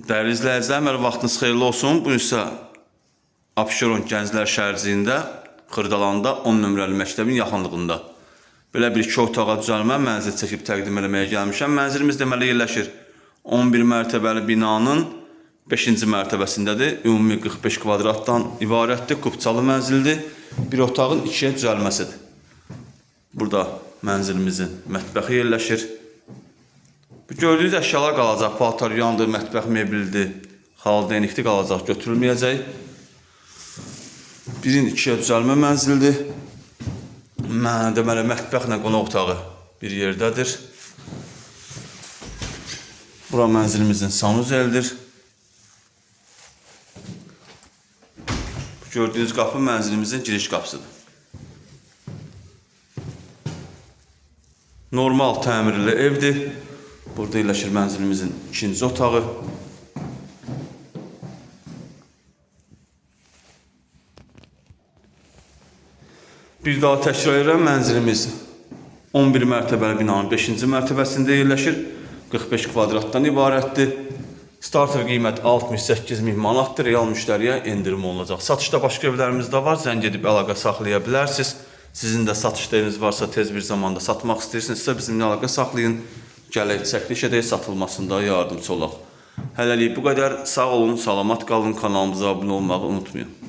Dəyərli izləyicilər, hər vaxtınız xeyirli olsun. Bu isə Abşeron Gənclər şəhərciyində, Xırdalanda 10 nömrəli məktəbin yaxınlığında. Belə bir iki otağa düzəlmə mənzil çəkib təqdim eləməyə gəlmişəm. Mənzilimiz deməli yerləşir 11 mərtəbəli binanın 5-ci mərtəbəsindədir. Ümumi 45 kvadratdan ibarətdir. Kupçalı mənzildir. Bir otağın ikiyə düzəlməsidir. Burada mənzilimizin mətbəxi yerləşir. Bu gördüyünüz əşyalar qalacaq. Paltar yandır, mətbəx mebelidir, xaladenikdir qalacaq, götürülməyəcək. Birin ikiyə düzəlmə mənzildir. Deməli mətbəxlə qonaq otağı bir yerdədir. Bura mənzilimizin sanuzelidir. Bu gördüyünüz qapı mənzilimizin giriş qapısıdır. Normal təmirli evdir. Burada yerləşir mənzilimizin ikinci otağı. Bir daha təkrar edirəm, mənzilimiz 11 mərtəbəli binanın 5-ci mərtəbəsində yerləşir. 45 kvadratdan ibarətdir. Starter qiymət 68 min manatdır. Real müştəriyə endirim olunacaq. Satışda başqa evlərimiz də var. Zəng edib əlaqə saxlaya bilərsiniz. Sizin də satışda eviniz varsa tez bir zamanda satmaq istəyirsinizsə bizimlə əlaqə saxlayın. Gələk çəkiliş edək, satılmasında yardımçı olaq. Hələlik bu qədər. Sağ olun, salamat qalın. Kanalımıza abunə olmağı unutmayın.